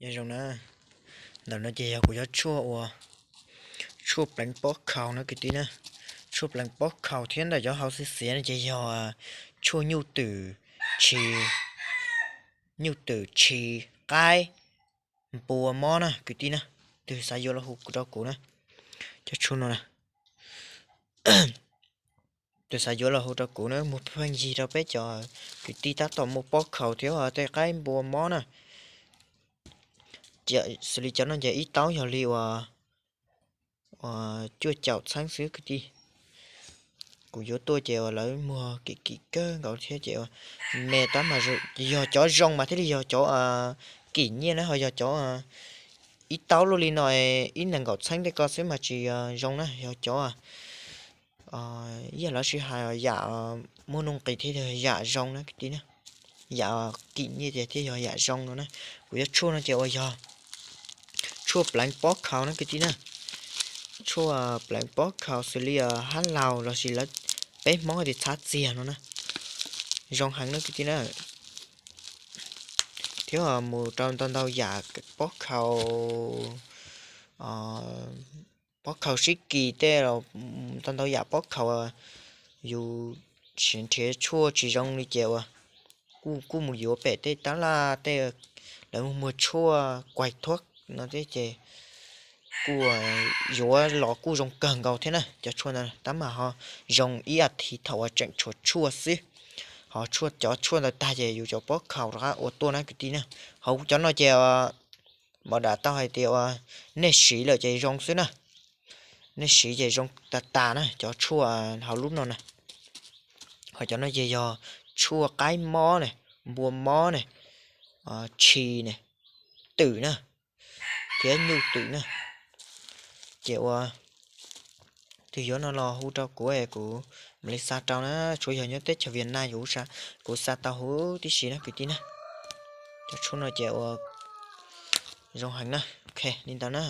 Nyob zoo na, ntawm no ces yog kuv cov tshuaj uas tshuaj pleev pob khaus na kwv tij na. Tshuaj pleev pob khaus thiab ntawm cov hauv xiav xiav no ces yog tshuaj nyuj twm tshis, nyuj twm tshis qaib npua mob na kwv tij na. Twg xav yuav los hu rau kuv na, cov tshuaj no na. Tus xav yuav los hu rau kuv na, muag pheej yig rau peb cov kwv tij tab tom muaj pob khaus thiab tej qaib npua mob na. Xws li cov no ces ib taub yog li uas cuaj caum txheeb xwb kwv tij. Kuv yuav tuaj ces uas lawv muag kim kim kawg nkaus thiab ces uas me tab mas yog cov zoo mas thiaj li yog cov kim nyiaj na, ho yog cov ib taub luaj li no ib nees nkaum txheeb tej ko xwb mas tsis zoo na, yog cov ib yam lawv sib hais yam muaj nuj nqis thiab yam zoo na kwv tij na. Yam kim nyiaj ces thiaj yog yam zoo no na. Kuv cov tshuaj no ces uas yog tshuaj pleev pob khaus na kwv tij na. Tshuaj pleev pob khaus xws li hab laus lossis lawv peb Hmoob tias txhab txiag no na, zoo heev na kwv tij na. Thiab mus rau ntau ntau yam pob khaus, pob khaus sib kis tej, ntau ntau yam pob khaus yus nrhiav tshuaj tsis zoo li ces uas kuj mus yuav pem tej tab laj tej lawv muag tshuaj kuaig thuab no thiab ces kuj yuav los kuj zoo kawg nkaus thiab na. Cov tshuaj ntawd tab mas ho zoo ib as thiv thaum uas tseem tshuav tshuaj xwb. Ho tshuaj, cov tshuaj ntawd tag ces yus cov pob khaus rov qab ua tuaj na kwv tij na. Hauv cov no ces mam dam tau hais tias uas nej siv lawm ces zoo xwb na. Nej siv ces zoo tas tas na cov tshuaj hauv lub no na. Ho cov no ces yog tshuaj qaib mob ne, npua mob ne, tshis ne, twm na, thiab nyuj twm na. Ces uas twg yuav no los hu rau kuv es kuv mam li xa rau na. Tsuav yog nyob teb chaws Vietnam kuv xa tau huv tib si na kwv tij na. Cov tshuaj no ces uas zoo heev na. Ok, li ntawd na.